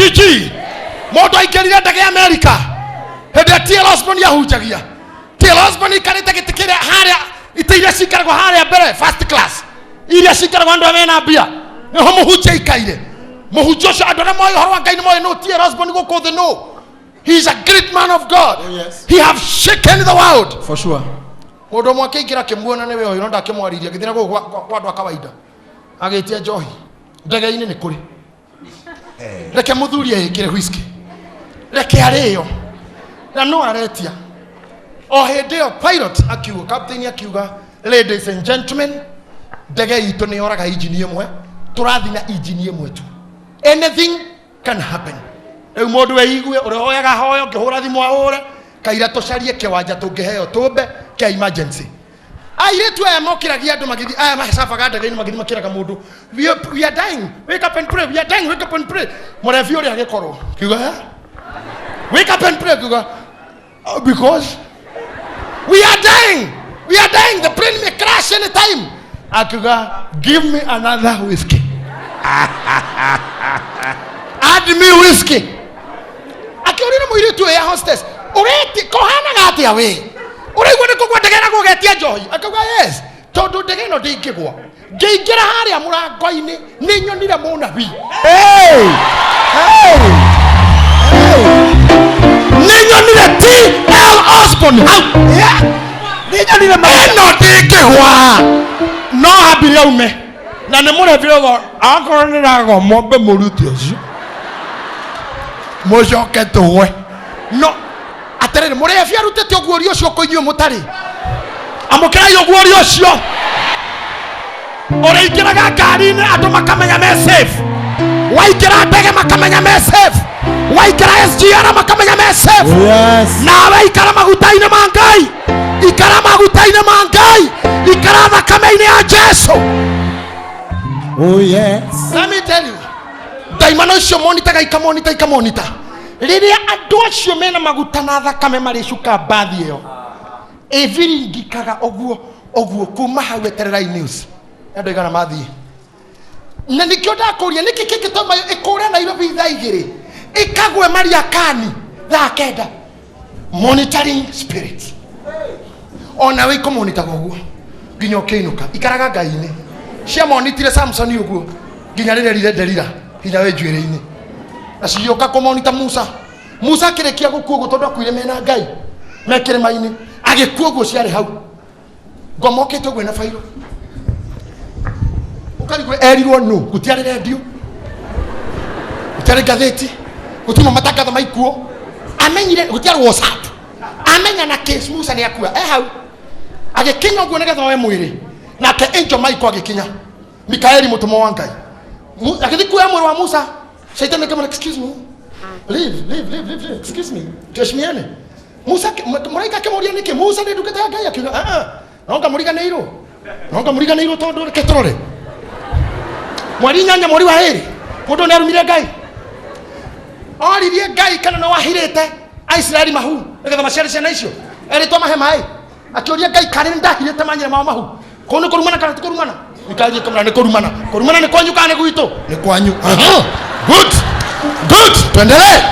GG. Mũndũ aingĩrire ndege ya Amerika hĩndĩ ĩrĩa T.L. Osborne ahunjagia. T.L. Osborne aikarĩte gĩtĩ kĩrĩa harĩa itĩ iria cikaragwo harĩa mbere first class iria cikaragwo andũ arĩa mena mbia nĩho mũhunjia aikaire. Mũhunjia ũcio andũ arĩa moĩ ũhoro wa Ngai nĩ moĩ nũ T.L. Osborne gũkũ thĩ nũ. He is a great man of God. Oh, yes. He have shaken the world. For sure. Mũndũ ũmwe akĩingĩra akĩmuona nĩwe ũyũ no ndakĩmwarĩirie agĩthiĩ na gũkũ kwa andũ a kawaida agĩtia njohi ndege-inĩ nĩ kũrĩ reke mũthuri eĩkĩre whisky reke arĩo na no aretia o hĩndĩ ĩyo pilot akiuga, captain akiuga, "Ladies and gentlemen, ndege itũ nĩ yoraga injini ĩmwe, tũrathiĩ na injini ĩmwe tu, anything can happen." Rĩu mũndũ weigue ũrĩa hoyaga hoyo ngĩhũra thimũ ahũre kaira tũcarie kĩwanja tũngĩheo tũmbe kĩa emergency. Airĩtu aya mokĩragia andũ magĩthiĩ, aya macabaga ndege-inĩ magĩthiĩ makĩraga mũndũ, We are dying, wake up and pray, we are dying, wake up and pray." Mũrebi ũrĩa agĩkorwo kiuga, "Eh? Wake up and pray," kiuga, "Oh, because we are dying, we are dying, the plane may crash anytime." Akiuga, "Give me another whiskey, add me whiskey." Akĩũrire mũirĩtu ũyũ ya hostess, "Ũreti kũhanaga atĩa? We ũraigua nĩ kũgwa ndege na gũgetia njohi?" Akauga, "Yes, tondũ ndege ĩno ndĩngĩgwa. Ngĩingĩra harĩa mũrango-inĩ nĩ nyonire mũnabii." Hey! Hey! Hey! Nĩ nyonire T.L. Osborne hau. Yeah. Nĩ nyonire maũndũ. Ĩno ndĩngĩgwa, no ambire aume na nĩ mũrebire ũguo, akorwo nĩ ragwa mombe mũruti ũcio mũcoke tũgwe. No atĩrĩrĩ, mũrebi arutĩte ũguũrio ũcio kũ inyuĩ mũtarĩ amũkĩrai ũguũrio ũcio. Ũrĩingĩraga ngari-inĩ andũ makamenya me safe, waingĩra ndege makamenya me safe, waingĩra SGR makamenya me safe. Yes. Nawe ikara maguta-inĩ ma Ngai, ikara maguta-inĩ ma Ngai, ikara thakame-inĩ ya Jesu. Oh yes. Let me tell you, ndaimano icio monitaga ikamonita ikamonita rĩrĩa andũ acio mena maguta na thakame marĩcuka mbathi ĩyo ĩbiringikaga ũguo ũguo. Kuma hau etererai news andũ aigana mathiĩ. Na nĩkĩo ndakũria, nĩkĩ kĩngĩtũma ĩkũre Nairobi thaa 2 ĩkagwe Mariakani thaa 9? Monitoring spirit onawe ikũmonitaga ũguo nginya ũkĩinũka. Ikaraga Ngai-inĩ. Ciamonitire Samsoni ũguo nginya rĩrĩa rire Delila hinya wĩ njuĩrĩ-inĩ, na cigĩũka kũmonita Musa. Musa akĩrĩkia gũkua ũguo, tondũ akuire mena Ngai me kĩrĩma-inĩ, agĩkua ũguo ciarĩ hau ngomokĩte ũguo na bairo ũkarigwo erirwo nũ. Gũtiarĩ rendio, gũtiarĩ ngathĩti, gũtirĩ matangatho maikuo amenyire, gũtiarĩ WhatsApp. Amenya na case Musa nĩ akua e hau agĩkinya ũguo nĩgetha oe mwĩrĩ. Nake angel Michael agĩkinya, Mikaeli mũtũmwo wa Ngai, agĩthiĩ kuoya mwĩrĩ wa Musa. Shaitani akamwĩra, "Excuse me, leave, leave, leave, leave, leave. Excuse me, tuheshimiane." Musa mũraika akĩmũria, "Nĩkĩ? Musa nĩ ndungata ya Ngai." Akiuga, "Ah, ah, no ngamũriganĩirwo, no ngamũriganĩirwo, tondũ reke tũrore mweri 8 mweri wa 2 mũndũ nĩ arumire Ngai." Oririe Ngai kana no wahirĩte Aisiraeli mahu nĩgetha maciare ciana icio erĩtwo mahe maĩ. Akĩũria Ngai kana nĩ ndahirĩte manyina mao mahu. Kũu nĩ kũrumana kana ti kũrumana? Mikaeli akamwĩra, "Nĩ kũrumana. Kũrumana nĩ kwanyu kana nĩ gwitũ?" "Nĩ kwanyu." "Aha. Good, good, tuendelee,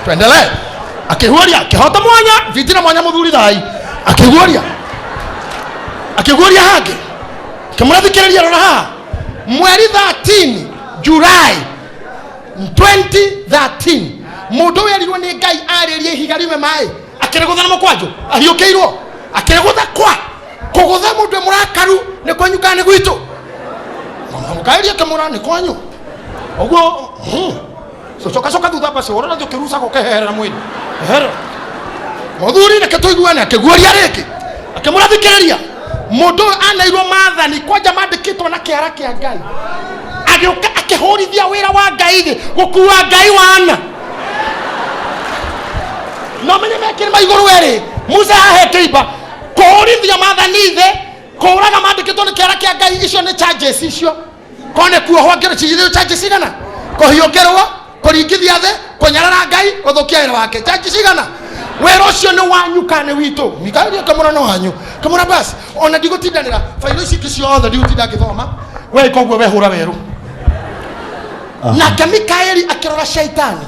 tuendelee." Akĩhuaria kĩhoto mwanya vitina mwanya mũthuri thai akĩguaria akĩguaria hangĩ kĩmũrathikĩrĩria. Rora haha, mweri 13 July 2013, mũndũ werirwo nĩ Ngai arĩrie ihiga riume maĩ akĩrĩgũtha na mũkwanjũ, ahiũkĩirwo akĩrĩgũtha kwa kũgũtha. Mũndũ e mũrakaru, nĩ kwanyu kana nĩ gwitũ? Mũkaĩria akĩmũra, "Nĩ kwanyu." Ũguo coka coka thutha basi ũrora thĩ ũkĩrucaga ũkeherera mwĩrĩ eherera. Mũthuri, reke tũiguane. Akĩguaria rĩngĩ akĩmũrathikĩrĩria. Mũndũ ũyũ aneirwo maathani kwanja mandĩkĩtwo na kĩara kĩa Ngai, agĩũka akĩhũrithia wĩra wa Ngai thĩ gũkua Ngai wana no menye mekĩrĩ maigũrũ erĩ. Musa hahe kĩimba kũhũrithia maathani thĩ, kũũraga mandĩkĩtwo nĩ kĩara kĩa Ngai. Icio nĩ charges icio ko nĩ kuohwo ngero cigithio charges cigana? Kũhiũkĩrwo, kũringithia thĩ, kũnyarara Ngai, gũthũkia wĩra wake, charges cigana? Wĩra ũcio nĩ wanyu kana nĩ witũ? Mikaeli akamũra, "Nĩ wanyu." Kamũra basi ona ndigũtindanĩra bairo ici ingĩ ciothe, ndigũtinda ngĩthoma. We koguo we hũra werũ. Nake Mikaeli akĩrora shaitani.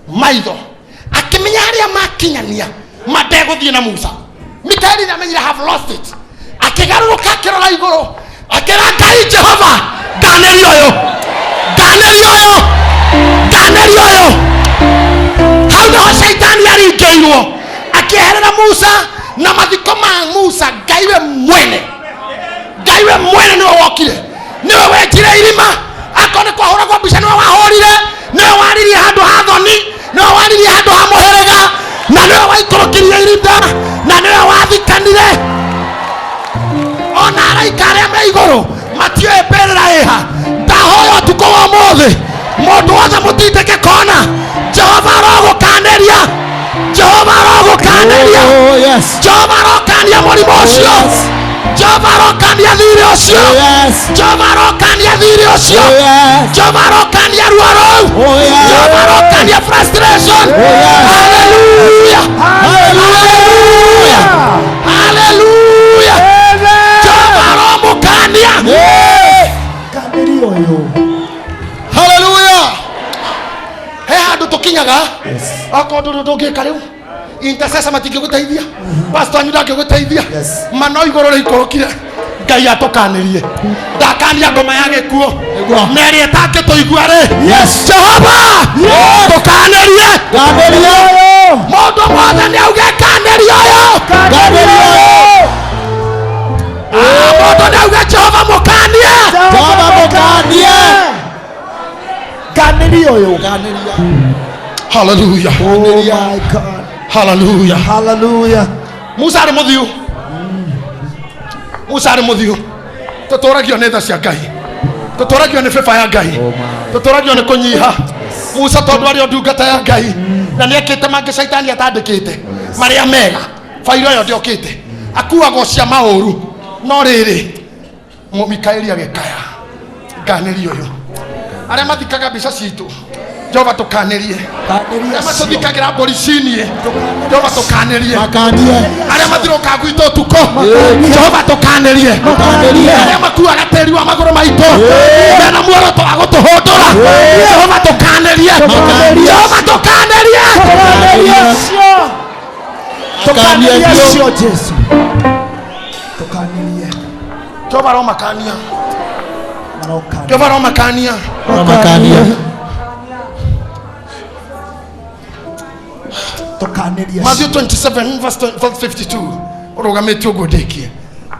Maitho akĩmenya harĩa makinyania mandegũthiĩ na Musa. Mikaeli nĩamenyire have lost it. Akĩgarũrũka akĩrora igũrũ akĩra Ngai Jehova, nganĩria ũyũ, nganĩria ũyũ, nganĩria ũyũ. Hau nĩho Shaitani aringĩirwo akĩeherera Musa na mathiko ma Musa. Ngai we mwene, Ngai we mwene nĩwe wokire, nĩwe wenjire irima. Akorwo nĩ kwahũragwo mbica, nĩwe wahũrire, nĩwe waririe handũ ha thoni, nĩwe waririe handũ ha mũhĩrĩga, na nĩwe waikũrũkirie irinda, na nĩwe wathikanire. Ona araika arĩa me igũrũ matiũĩ mbĩrĩra ĩha. Ndahoya ũtukũ wa ũmũthĩ mũndũ wothe mũtindĩke kona, Jehova arogũkanĩria, Jehova arogũkanĩria. Oh, yes. Jehova arokania mũrimũ ũcio. Yes. Jehova arokania thirĩ ũcio. Oh, yes. Jehova arokania thirĩ ũcio. Oh, yes. Jehova arokania ruo rũu. Oh, yes. Jehova arokania frustration. Oh, yes. Hallelujah. Hallelujah. Hallelujah. Jehova aromũkania. Yes. Kanĩria ũyũ. Hallelujah. He handũ tũkinyaga akorwo ndũrĩ ũndũ ũngĩka rĩu, intercessor matingĩgũteithia, pastor wanyu ndangĩgũteithia. Yes. Mano igũrũ rĩikũrũkire, Ngai atũkanĩrie, ndakania ngoma ya gĩkuũ. Nĩguo. Na ĩrĩa ĩtangĩtũigua rĩ. Yes. Jehova tũkanĩrie. Kanĩria ũyũ. Mũndũ mwothe nĩ auge kanĩria ũyũ. Kanĩria ũyũ. Ah, mũndũ nĩ auge Jehova mũkanie. Jehova mũkanie. Kanĩria ũyũ. Kanĩria. Hallelujah. Oh my God. Hallelujah. Hallelujah. Musa arĩ mũthiũ, Musa arĩ mũthiũ. Tũtũragio nĩ tha cia Ngai, tũtũragio nĩ bĩba ya Ngai, tũtũragio nĩ kũnyiha. Musa tondũ arĩ o ndungata ya Ngai na nĩ ekĩte mangĩ Caitani atandĩkĩte marĩa mega, bairo ĩyo ndĩokĩte, akuagwo cia maũru. No rĩrĩ, Mikaeli agĩkaya, nganĩria ũyũ. Arĩa mathikaga mbica citũ, Jehova tũkanĩrie. Kanĩria Arĩa cio. matũthikagĩra mbũri cinie, Jehova tũkanĩrie. Makanie. Arĩa mathirũkaga gwitũ ũtukũ, Jehova tũkanĩrie. Tũkanĩrie. Arĩa makuaga tĩri wa magũrũ maitũ mena muoroto wa gũtũhũndũra, Jehova tũkanĩrie. Tũkanĩrie. Jehova tũkanĩrie. Tũkanĩria cio. Makanie Tũkanĩria biũ. cio Jesu. Tũkanĩrie. Jehova aromakania. Marokania. Jehova aromakania. Makanie. Tũkanĩria Matthew cio. 27 verse 20 verse 52, ũrũgamĩte ũguo ndĩkie,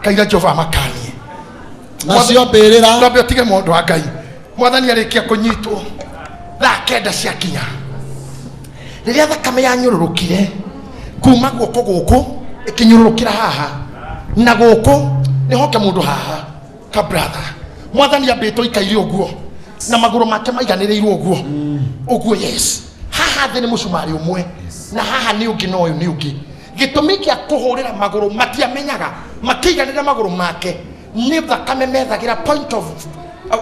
kaira Jehova amakanie. Nacio mbĩrĩra. Ndambe ũtige mũndũ wa Ngai. Mwathani arĩkia kũnyitwo thaa 9 ciakinya, rĩrĩa thakame yanyũrũrũkire kuma guoko gũkũ ĩkĩnyũrũrũkĩra haha na gũkũ, nĩ hoke mũndũ haha ka brother. Mwathani ambĩtwo ikaire ũguo na magũrũ make maiganĩrĩirwo ũguo ũguo. Yes, haha thĩ nĩ mũcumarĩ ũmwe na haha nĩ ũngĩ na ũyũ nĩ ũngĩ. Gĩtũmi kĩa kũhũrĩra magũrũ, matiamenyaga makĩiganĩra magũrũ make nĩ thakame methagĩra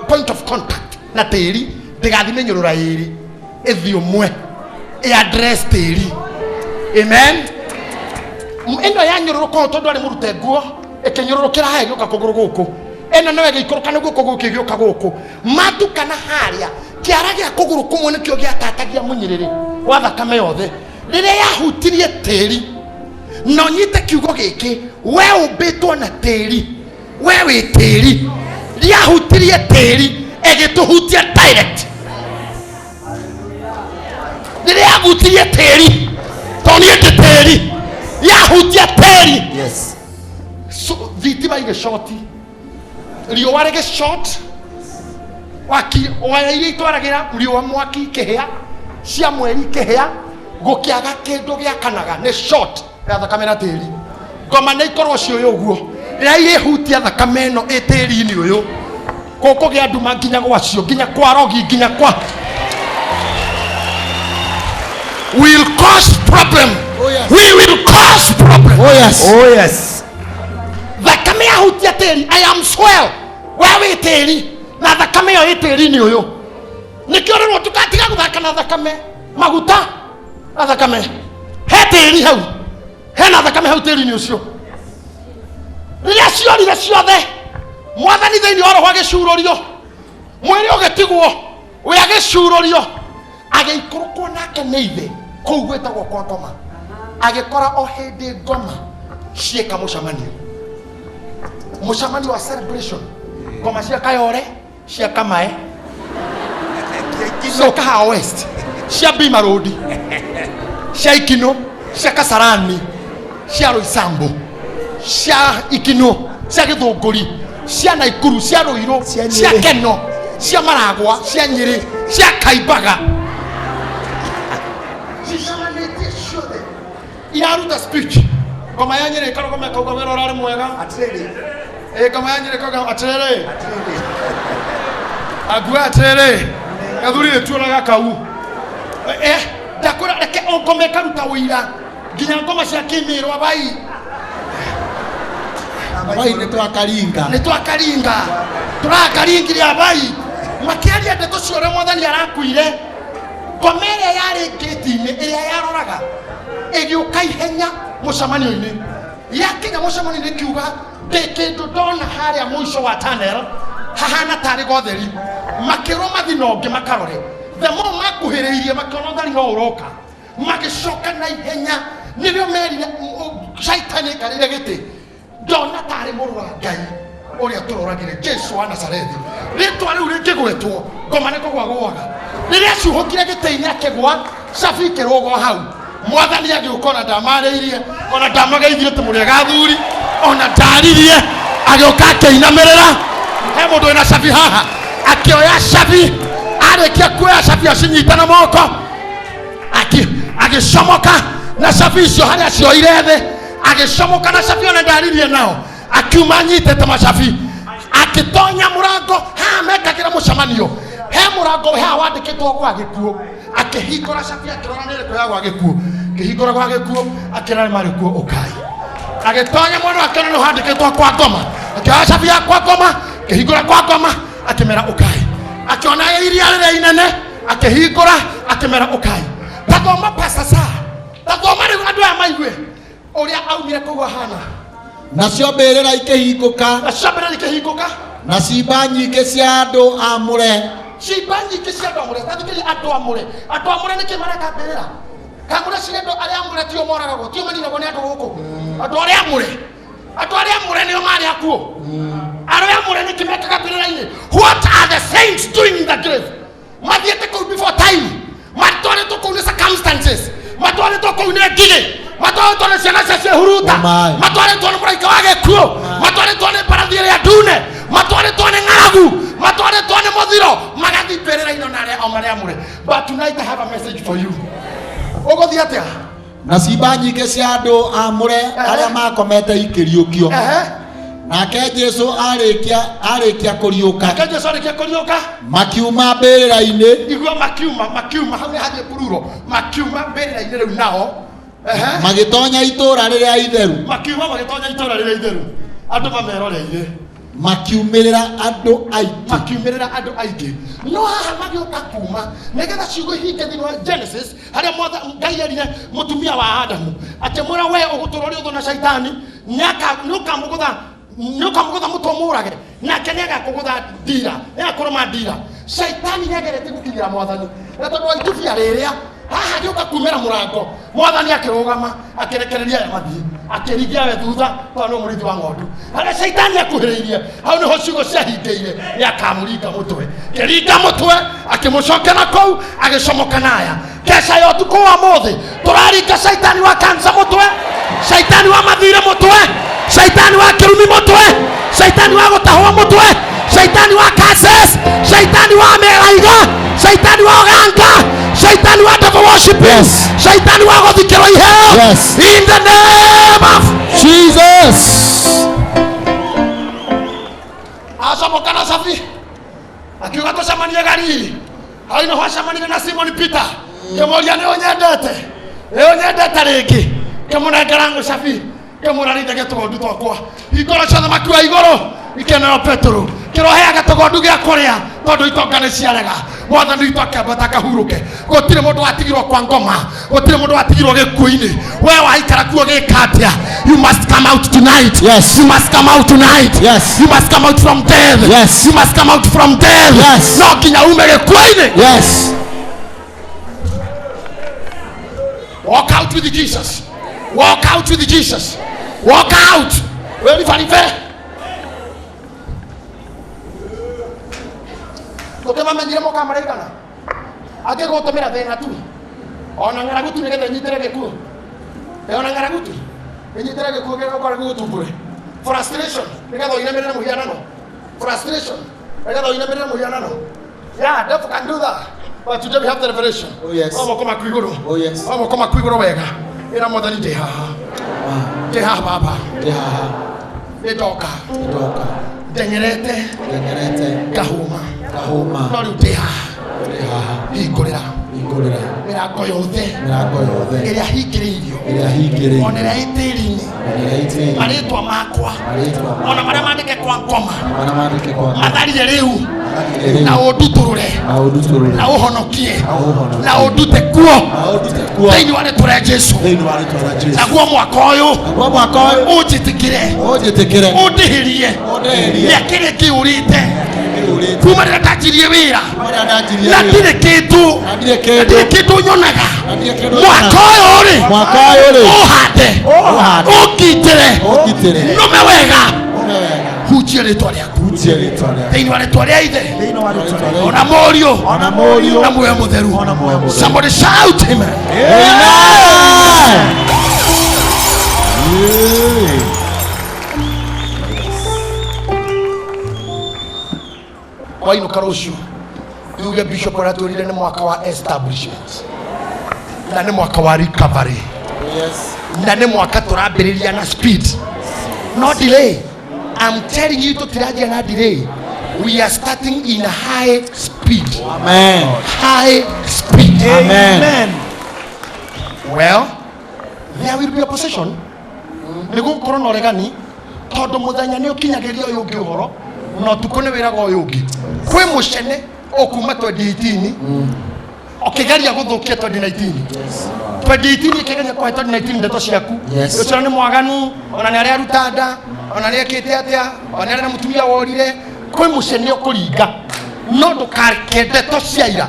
point of contact na tĩri, ndĩgathi mĩnyũrũra ĩrĩ, ĩthi ũmwe ĩ address tĩri. Amen. Ĩno yanyũrũrũka ũũ tondũ arĩ mũrute nguo, ĩkĩnyũrũrũkĩra haha ĩgĩũka kũgũrũ gũkũ, ĩno nayo ĩgĩikũrũka nĩ guoko gũkũ ĩgĩũka gũkũ, matukana harĩa kĩara gĩa kũgũrũ kũmwe nĩkĩo gĩatatagia mũnyĩrĩrĩ wa thakame yothe rĩrĩa yahutirie tĩri. Na ũnyite kiugo gĩkĩ, we ũmbĩtwo na tĩri, we wĩ tĩri. Rĩahutirie tĩri ĩgĩtũhutia direct. Rĩrĩa yahutirie tĩri, tondũ niĩ ndĩ tĩri, yahutia tĩri. Yes. So, thitima igĩcoti, riũa rĩgĩcot waki, waya iria itwaragĩra riũa mwaki ikĩhĩa, cia mweri ikĩhĩa, gũkĩaga kĩndũ gĩakanaga nĩ short ya thakame na tĩri. Ngoma nĩ ikorwo ciũĩ ũguo rĩrĩa irĩhutia thakame ĩno ĩ tĩri-inĩ ũyũ, gũkũgĩa nduma nginya gwacio, nginya kwa rogi, nginya kwa will cause problem. Oh, yes. We will cause problem. Oh, yes. Oh yes. Thakame yahutia tĩri, I am swell, we wĩ tĩri na thakame ĩyo ĩ tĩri-inĩ ũyũ. Nĩkĩo rĩrwo tũgatiga gũthaka na thakame, maguta na thakame. He tĩri hau, hena thakame hau tĩri-inĩ ũcio. Rĩrĩa ciorire ciothe, mwathani thĩinĩ wa roho agĩcurũrio, mwĩrĩ ũgĩtigwo wĩ agĩcurũrio. Agĩikũrũkwo nake nĩ ithe kũu gwĩtagwo kwa ngoma, agĩkora o hĩndĩ ngoma ciĩka mũcemanio, mũcemanio wa celebration. Ngoma cia Kayore, cia Kamae, cia Kahawa West, cia Bima Road, cia Ikino, cia Kasarani, cia Roysambu, cia Ikino, cia Gĩthũngũri, cia Naikuru, cia Ruiru, Cia cia Nyĩrĩ. Keno, cia Maragwa, cia Nyĩrĩ, cia Kaimbaga, cicemanĩtie ciothe iraruta speech. Ngoma ya Nyĩrĩ ĩkarũgama ĩkauga wĩra ũrarĩ mwega. Atĩrĩrĩ. Ĩ ngoma ya Nyĩrĩ ĩkauga atĩrĩrĩ, Atĩrĩrĩ. Angua atĩrĩrĩ, gathuri gĩtuonaga kau. Eh, ndakwĩra reke o ngoma ĩkaruta ũira, nginya ngoma cia kĩmĩrwa bai. Abai nĩ twakaringa. Nĩ twakaringa, tũrakaringire abai makĩaria ndeto cia ũrĩa mwathani arakuire. Ngoma ĩrĩa yarĩ ngĩti-inĩ ĩrĩa yaroraga ĩgĩũka ihenya mũcemanio-inĩ. Yakinya mũcemanio-inĩ kiuga ndĩ kĩndũ ndona harĩa mũico wa tunnel hahana tarĩ gotheri. Makĩrwo mathi na ũngĩ makarore. The more makuhĩrĩirie makĩona ũtheri no ũroka, magĩcoka na ihenya. Nĩrĩo merire caitani aikarĩire gĩtĩ, ndona tarĩ mũrũ wa Ngai ũrĩa tũroragire, Jesu wa Nazarethi. Rĩtwa rĩu rĩngĩgwetwo ngoma nĩ kũgwa gwaga. Rĩrĩa acuhũkire gĩtĩ-inĩ akĩgwa, cabi ikĩrũgwo hau. Mwathani agĩũka, ona ndamarĩirie, ona ndamageithirie atĩ mũrĩ ega athuri, ona ndaririe. Agĩũka akĩinamĩrĩra, he mũndũ wĩna cabi haha? Akĩoya cabi. Arĩkia kuoya cabi acinyita na moko, agĩcomoka na cabi icio harĩa cioire thĩ. Agĩcomoka na cabi, ona ndaririe nao, akiuma anyitĩte macabi, akĩtonya mũrango haha mekagĩra mũcemanio. He mũrango haha wandĩkĩtwo gwa gĩkuũ. Akĩhingũra cabi, akĩrora nĩ ĩrĩkũ ya gwa gĩkuũ. Akĩhingũra gwa gĩkuũ, akĩrora nĩ marĩ kuo, ũkai. Agĩtonya mwena wa kĩona nĩ handĩkĩtwo kwa ngoma, akĩoya cabi ya kwa ngoma, akĩhingũra kwa ngoma, akĩmera ũkai. Akĩona iria rĩrĩa inene, akĩhingũra, akĩmera ũkai. Tathoma pasasa, tathoma rĩu andũ aya maigue ũrĩa aumire kũu ahana. Nacio mbĩrĩra ikĩhingũka. Nacio mbĩrĩra ikĩhingũka. Na ciimba nyingĩ cia andũ amũre. Ciimba nyingĩ cia andũ amũre. Tathikĩrĩria, andũ amũre, andũ amũre nĩkĩ mareka mbĩrĩra? Kamũre cirĩ andũ arĩa amũre tio moragagwo, tio maninagwo nĩ andũ gũkũ. Andũ arĩa amũre, andũ arĩa amũre nĩo marĩ akuo. Arĩa amũre nĩkĩ mekaga mbĩrĩra-inĩ? What are the saints doing in the grave? Mathiĩte kũu before time, matwarĩtwo kũu nĩ circumstances, matwarĩtwo kũu nĩ ngigĩ, matwarĩtwo nĩ ciana cia ciĩhuruta, Ũmaĩ. matwarĩtwo nĩ mũraika wa gĩkuũ, matwarĩtwo nĩ mbarathi ĩrĩa ndune, matwarĩtwo nĩ ng'aragu, matwarĩtwo nĩ mũthiro, magathiĩ mbĩrĩra-inĩ na arĩa o marĩa amũre. But tonight I have a message for you. Ũgũthiĩ atĩa? Na ciimba nyingĩ cia andũ amũre arĩa makomete ikĩriũkio. Nake Jesu arĩkia kũriũka, Nake Jesu arĩkia kũriũka, makiuma mbĩrĩra-inĩ. Igua, makiuma, makiuma hau nĩ hathiĩ pururo, makiuma mbĩrĩra-inĩ rĩu nao. Magĩtonya itũũra rĩrĩa itheru. Makiuma magĩtonya itũũra rĩrĩa itheru andũ mameroreire. Makiumĩrĩra andũ aingĩ. Makiumĩrĩra andũ aingĩ. No haha magĩũka kuma nĩgetha ciugo ihinge thĩinĩ wa Genesis harĩa Ngai erire mũtumia wa Adamu, akĩmwĩra we ũgũtũra ũrĩ ũthũ na Shaitani, nĩũkamũgũtha, nĩũkamũgũtha mũtwe mũũrage, nake nĩagakũgũtha ndira, nĩagakũrũma ndira. Shaitani nĩageretie gũkinyĩra mwathani, na tondũ wa itubia rĩrĩa haha agĩũka kumĩra mũrango, mwathani akĩrũgama, akĩrekereria aya mathiĩ, akĩringia we thutha tondũ nĩ mũrĩithi wa ng'ondu. Harĩa Shaitani akuhĩrĩirie, hau nĩho ciugo ciahingĩire, nĩakamũringa mũtwe. Kĩringa mũtwe, akĩmũcokera kũu, agĩcomoka naya. Keca ya ũtukũ wa mũthĩ tũraringa shaitani wa kansa mũtwe, shaitani wa mathirĩ mũtwe, shaitani wa kĩrumi mũtwe, shaitani wa gũtahwo mũtwe, shaitani wa curses, shaitani wa mĩraiga, shaitani wa ũganga, shaitani wa devil worshiping, shaitani wa gũthikĩrwo iheo. In the name of Jesus. Acomoka na cabi, akiuga tũcemanie Galili. Hau nĩho acemanirie na Simon Peter, kĩmũria nĩ ũnyendete, nĩ ũnyendete rĩngĩ? Kĩmũnengera ngũ cabi, kĩmũra rĩithagia tũgondu twakwa. Igoro cia thamaki wa igũrũ ikenero Petero kĩroheaga tũgondu gĩa kũrĩa tondũ itonga nĩ ciarega. Mwathani witũ akĩambata akahurũke. Gũtirĩ mũndũ watigirwo kwa ngoma, gũtirĩ mũndũ watigirwo gĩkuũ-inĩ. We waikara kuo gĩka atĩa? You must come out tonight. Yes. You must come out tonight. Yes. You must come out from death. Yes. You must come out from death. Yes. No nginya ume gĩkuũ-inĩ. Yes. Walk out with Jesus. Walk out with Jesus. Walk out. Wĩribaribe. Tũkĩmamenyire moka maraigana. Angĩgũtũmĩra thĩna tu. Ona ng'aragu tu nĩgetha ĩnyitĩre gĩkuũ. Ona ng'aragu tu. Ĩnyitĩre gĩkuũ gĩgũkora gĩgũtumbũre. Frustration nĩgetha ũinamĩrĩre mũhianano. Frustration nĩgetha ũinamĩrĩre mũhianano. Yeah, devil can do that. But today we have the revelation. Oh, yes. Wa moko maku igũrũ. Oh, yes. Wa moko maku igũrũ wega. Ĩra Mwathani ndĩ haha. Ndĩ haha baba. Ndĩ haha. Nĩ ndoka. Ndoka. Ndeng'erete. Ndengerete. Ngahũma. Ngahũma. No rĩu ndĩ haha. Ndĩ haha. Hingũrĩra. Hingũrĩra. Mĩrango yothe. Mĩrango yothe. Ĩrĩa hingĩrĩirio. Ĩrĩa hingĩrĩirio. Ona ĩrĩa ĩ tĩri-inĩ. Ĩrĩa ĩ tĩri-inĩ. Marĩtwa makwa. Marĩtwa makwa. Ona marĩa mandĩke kwa ngoma. Marĩa mandĩke kwa ngoma. Matharie rĩu. Matharie rĩu. Na ũndutũrũre. Na ũndutũrũre. Na ũhonokie. Na ũhonokie. Na ũndute kuo. Na ũndute kuo. Thĩinĩ wa rĩtwa rĩa Jesu. Thĩinĩ wa rĩtwa rĩa Jesu. Naguo mwaka ũyũ. Naguo mwaka ũyũ. Ũnjĩtĩkĩre. Ũnjĩtĩkĩre. Ũndĩhĩrie. Ũndĩhĩrie. Mĩaka ĩrĩa ĩngĩũrĩte. Kuma rĩrĩa ndanjirie wĩra. Kuma rĩrĩa ndanjirie Na wĩra. ndirĩ kĩndũ. Na ndirĩ kĩndũ. Na ndirĩ kĩndũ nyonaga. Na ndirĩ kĩndũ Mwaka ũyũ rĩ. Mwaka ũyũ rĩ. Ũhande. Ũhande. Ũngitĩre. Ũngitĩre. Nũme wega. Nũme wega. Hunjie rĩtwa rĩaku. Hunjie rĩtwa rĩaku. Thĩinĩ wa rĩtwa rĩa Ithe. Thĩinĩ wa rĩtwa rĩa Ona Mũriũ. Ona Mũriũ. Na Muoyo Mũtheru. Ona Muoyo Mũtheru. Somebody shout amen. Amen. Yeah. Wainũka rũciũ yuge bishop aratwĩrire nĩ mwaka wa establishment na nĩ mwaka wa recovery. Yes. Na nĩ mwaka tũrambĩrĩria na speed, no delay. I'm telling you tũtiranjia na delay. We are starting in high speed. Amen. High speed. Amen. Amen. Well, there will be opposition. Nĩ gũgũkorwo na ũregani tondũ mũthenya nĩ ũkinyagĩria ũyũ ũngĩ ũhoro na ũtukũ nĩ wĩraga ũyũ ũngĩ. Kwĩ mũcene ũkuma 2018 ũkĩgeria gũthũkia 2019. 2018 ĩkĩgeria kũhe 2019 ndeto ciaku. Yes. Ũcio nĩ mwaganu, ona nĩ arĩa aruta nda, ona nĩ ekĩte atĩa, ona nĩ arĩ na mũtumia worire. Kwĩ mũcene ũkũringa no ndũkareke ndeto cia ira.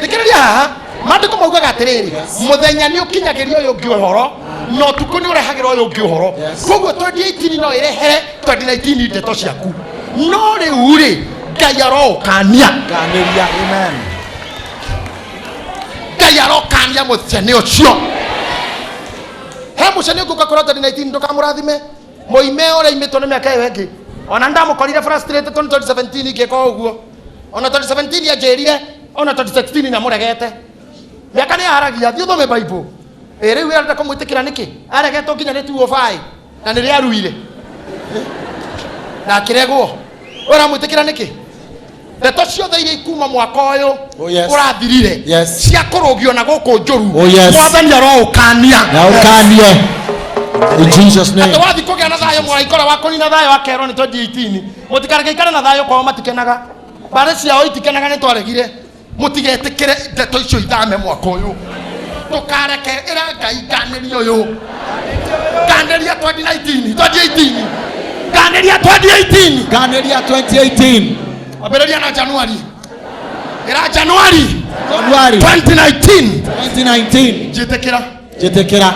Thikĩrĩria haha, maandĩko maugaga atĩrĩrĩ, mũthenya nĩ ũkinyagĩria ũyũ ũngĩ ũhoro na ũtukũ nĩ ũrehagĩra ũyũ ũngĩ ũhoro. Yes. Koguo 2018 no ĩrehere 2019 ndeto ciaku. No rĩu rĩ, Ngai aroũkania. Kanĩria. Amen. Ngai arokania mũcene ũcio. He mũcene ũngĩ ũgakora 2019 ndũkamũrathime. Mũime ũrĩa imĩtwo nĩ mĩaka ĩyo ĩngĩ. Ona ndamũkorire frustrated 2017 ngĩka ũguo. Ona 2017 anjĩrire, ona 2016 namũregete. Mĩaka nĩ yaragia, thiĩ ũthome Bible. Ĩ rĩu arenda kũmwĩtĩkĩra nĩkĩ? Aregetwo nginya nĩ 205 na nĩrĩo aruire. Na akĩregwo. Ũramwĩtĩkĩra nĩkĩ? Ndeto ciothe iria ikuma mwaka ũyũ Oh, yes. ũrathirire Yes. cia kũrũgio na gũkũ njũru. Oh, yes. Mwathani aroũkania. Na ũkanie. In Jesus name. Atĩ wathiĩ kũgĩa na thayũ mũraika ũrĩa wa kũnina thayũ akerwo nĩ 2018. Mũtikareke ikare na thayũ kwao matikenaga. Mbarĩ ciao itikenaga nĩ twaregire. Mũtigetĩkĩre ndeto icio ithame mwaka ũyũ. Ndũkareke ĩra Ngai nganĩria ũyũ. Nganĩria 2019, 2018. Nganĩria 2018. Nganĩria 2018. Ambĩrĩria na January. Ĩra January. January. 2019. 2019. Njĩtĩkĩra. Njĩtĩkĩra.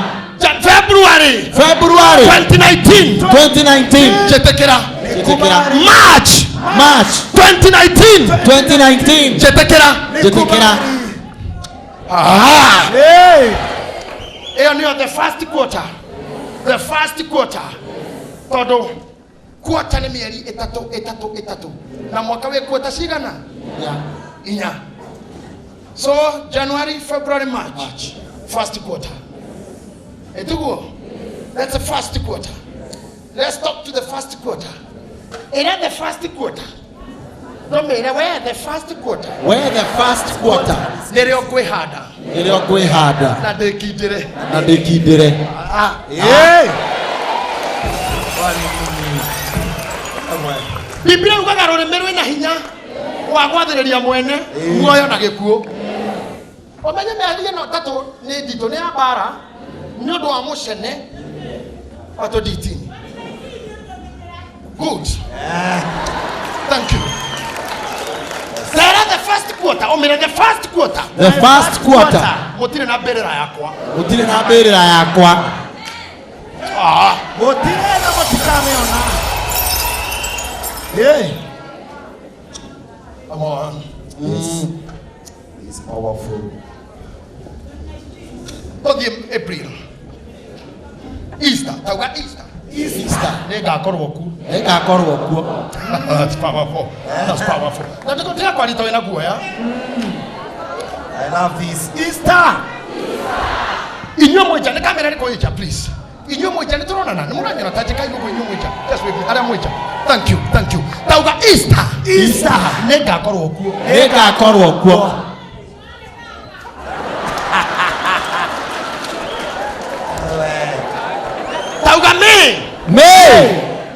February. February. 2019. 2019. Njĩtĩkĩra. Njĩtĩkĩra. March. March. 2019. 2019. Njĩtĩkĩra. Njĩtĩkĩra. Ah. Hey. Ĩyo nĩyo the first quarter. The first quarter. Tondũ quarter nĩ mĩeri ĩtatũ ĩtatũ ĩtatũ. Na mwaka wĩ quarter cigana? Yeah. Inya. So January, February, March. First quarter. Ĩtiguo? That's the first quarter. Let's talk to the first quarter. Ĩra the first quarter. Ndũmĩre we the first quarter. Where the first quarter. Nĩrĩo ngwĩhanda. Nĩrĩo ngwĩhanda. Na ndĩkindĩre. Na ndĩkindĩre. Ah. Hey. Biblia yugaga rũrĩmĩ rwĩna hinya wa gwathĩrĩria mwene muoyo na gĩkuũ. Ũmenye mĩario ĩno ĩtatũ nĩ nditũ, nĩ ya mbara nĩ ũndũ wa mũcene wa 2018. Good. Thank you. Tera the first quarter, ũmĩre the first quarter. The first quarter. Gũtirĩ na mbĩrĩra yakwa. Gũtirĩ na mbĩrĩra yakwa. Ah. Gũtirĩ na mũtikamĩona. Hey. Come on. Yes. It's powerful. Tũthiĩ April. Easter, tauga Easter. Easter. Nĩ ngakorwo kuo. Nĩ ngakorwo kuo. That's powerful. That's powerful. Na ndĩrakwarita wĩna guoya. I love this. Easter. Inyuĩ mwĩnja nĩ kamera ĩrĩkũ ĩnja please. Inyuĩ mwĩnja nĩ tũronana nĩ mũranyona ta njĩka igũgũ inyuĩ mwĩnja. Just wave me. Arĩa mwĩnja. Thank you, thank you. Tauga Easter. Easter. Nĩ ngakorwo kuo. Nĩ ngakorwo kuo. Tauga May. May.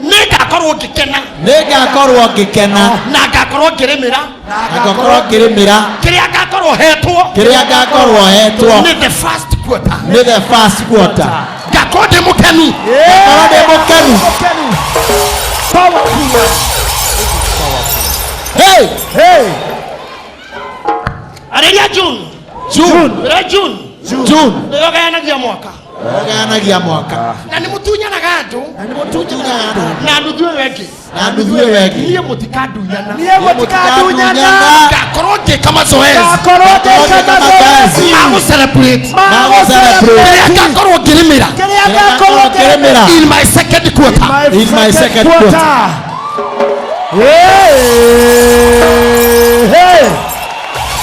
Nĩ ngakorwo ngĩkena. Nĩ ngakorwo ngĩkena. Na ngakorwo ngĩrĩmĩra. Na ngakorwo ngĩrĩmĩra. Kĩrĩa ngakorwo hetwo. Kĩrĩa ngakorwo hetwo. Nĩ the first quarter. Nĩ the first quarter. Ngakorwo ndĩ mũkenu. Ngakorwo ndĩ mũkenu. Powerful. Hey! Hey! Arĩria June. June. Ĩrĩa June. June. Nĩyo gayanagia mwaka. Gayanagia mwaka. Na nĩ mũtunyanaga andũ. Na nĩ mũtunyanaga andũ. Na nuthu ĩyo ĩngĩ. Na nuthu ĩyo ĩngĩ. Niĩ mũtikandunyana. Niĩ mũtikandunyana. Ngakorwo ngĩka mazoezi. Ngakorwo ngĩka mazoezi. Ma gũ celebrate. Ma gũ celebrate. Kĩrĩa ngakorwo ngĩrĩmĩra. Kĩrĩa ngakorwo ngĩrĩmĩra. In my second quarter. In my second quarter. Hey! Hey!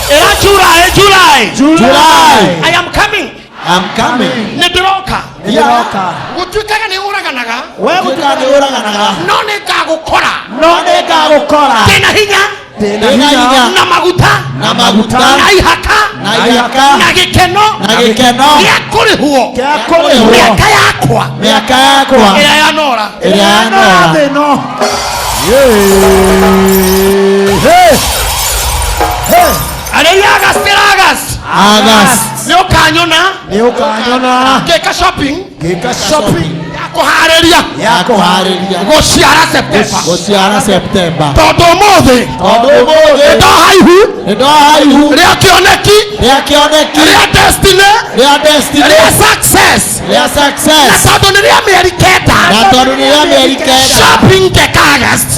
Ĩra July, July. July. I am coming. I'm coming. Nĩ ndĩroka. Nĩndĩroka. Gũtuĩkaga nĩ ũraganaga. We Gũtuĩkaga nĩ ũraganaga. No nĩ ngagũkora. No nĩ ngagũkora. Ndĩna hinya. Ndĩna hinya. Na maguta. Na maguta. Na ihaka. Na ihaka. Na gĩkeno. Na gĩkeno. Gĩa kũrĩhwo. Gĩa kũrĩhwo. Mĩaka yakwa. Mĩaka yakwa. Ĩrĩa yanora. Ĩrĩa yanora. Thĩ ĩno. Hey! Hey! Arĩria August, ĩra August. August. Nĩ ũkanyona. Nĩ ũkanyona. Ngĩka shopping. Ngĩka shopping. Ya kũharĩria. Ya kũharĩria. Gũciara September. Gũciara September. Tondũ ũmũthĩ. Tondũ ũmũthĩ. Nĩ ndoha ihu. Nĩ ndoha ihu. Rĩa kĩoneki. Rĩa kĩoneki. Rĩa destiny. Rĩa destiny. Rĩa success. Rĩa success. Na tondũ nĩ rĩa mĩeri kenda. Na tondũ nĩ rĩa mĩeri kenda. Shopping ngeka August.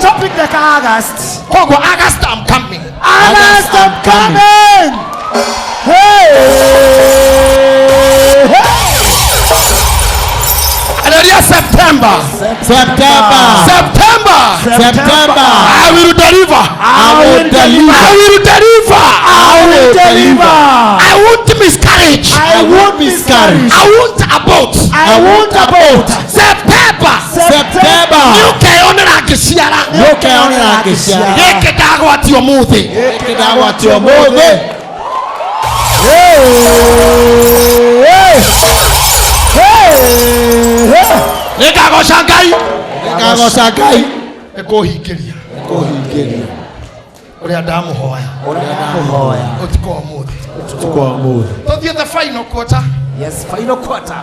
Shopping ngeka August. Koguo August I'm coming. August I'm coming. Hey! Hey! Hallelujah, September. September. September. September. I will deliver. I will deliver. I will deliver. I will deliver. I won't miscarriage. I won't miscarriage. I won't abort. I won't abort. September. September. Nĩ ũkeyonera ngĩciara. Nĩ ũkeyonera ngĩciara. Gĩkĩ ndagwatio ũmũthĩ. Gĩkĩ ndagwatio ũmũthĩ. Hey! Hey! Hey! Nĩ ngagoca Ngai. Nĩ ngagoca Ngai. Nĩ kũhingĩria. Nĩ kũhingĩria. Ũrĩa ndamũhoya. Ũrĩa ndamũhoya. Ũtukũ wa ũmũthĩ. Ũtukũ wa ũmũthĩ. Tũthiĩ the final quarter. Yes, final quarter.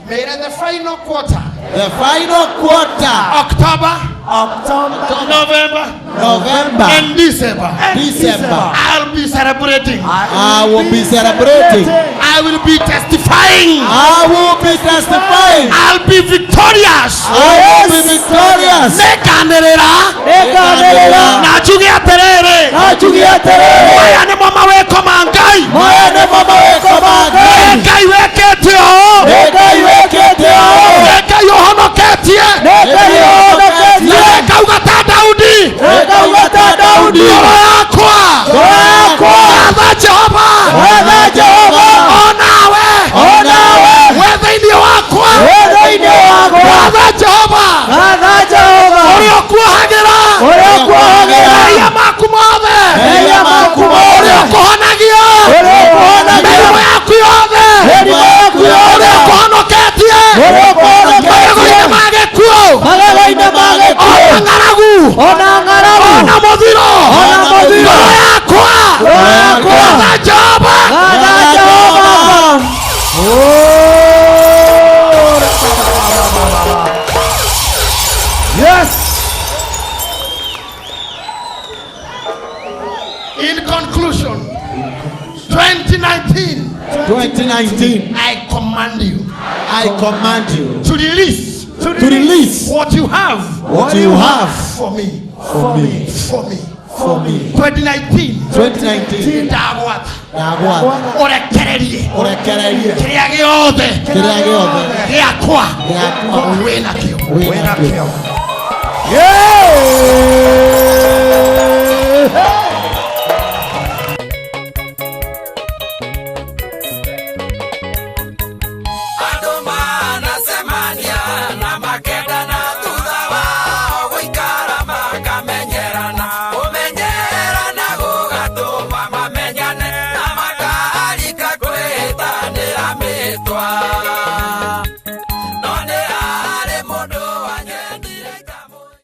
Mĩre the final quarter. The final quarter. October. October. November. November. And December. December. I'll be celebrating. I will be celebrating. I will be testifying. I will be testifying. I'll be victorious. I will be victorious. Nĩnganĩrĩra. Nĩnganĩrĩra. Na njuge atĩrĩrĩ. Na njuge atĩrĩrĩ. Maya nĩmo mawĩko ma Ngai. Maya nĩmo mawĩko ma Ngai. Nĩ Ngai wĩkĩte ũũ. Nĩ Ngai wĩkĩte ũũ. Nĩ Ngai ũhonoketie. Nĩ Ngai ũhonoketie. Nĩ ngauga ta Daudi. Nĩ ngauga ta Daudi. Ngoro yakwa. Ngoro yakwa. Gatha Jehova. Gatha Jehova. O nawe. O nawe. We thĩinĩ wakwa. We thĩinĩ wakwa. Gatha Jehova. Gatha Jehova. Ũrĩa ũkuohagĩra. Ũrĩa ũkuohagĩra. Mehia maku mothe. Mehia maku mothe. Ũrĩa ũkũhonagia. Ũrĩa ũkũhonagia. Mĩrimũ yaku yothe. Mĩrimũ yaku yothe. Ũrĩa ũkũhonoketie. Ũrĩa ũkũhonoketie. Magego-inĩ ma gĩkuũ. Magego-inĩ ma gĩkuũ. Ona ng'aragu. Ona ng'aragu. Ona mũthiro. Ona mũthiro. Ngoro yakwa. Ngoro yakwa. Gatha Jehova. Gatha Jehova. Yes. Conclusion, 2019, 2019, I command you I command you to release to release what you have what you have for me, for me, for me. for me. 2019, 2019, ndagwatha ndagwatha ũrekererie ũrekererie kĩrĩa gĩothe kĩrĩa gĩothe gĩakwa gĩakwa wĩ nakĩo. wĩ nakĩo. Yeah.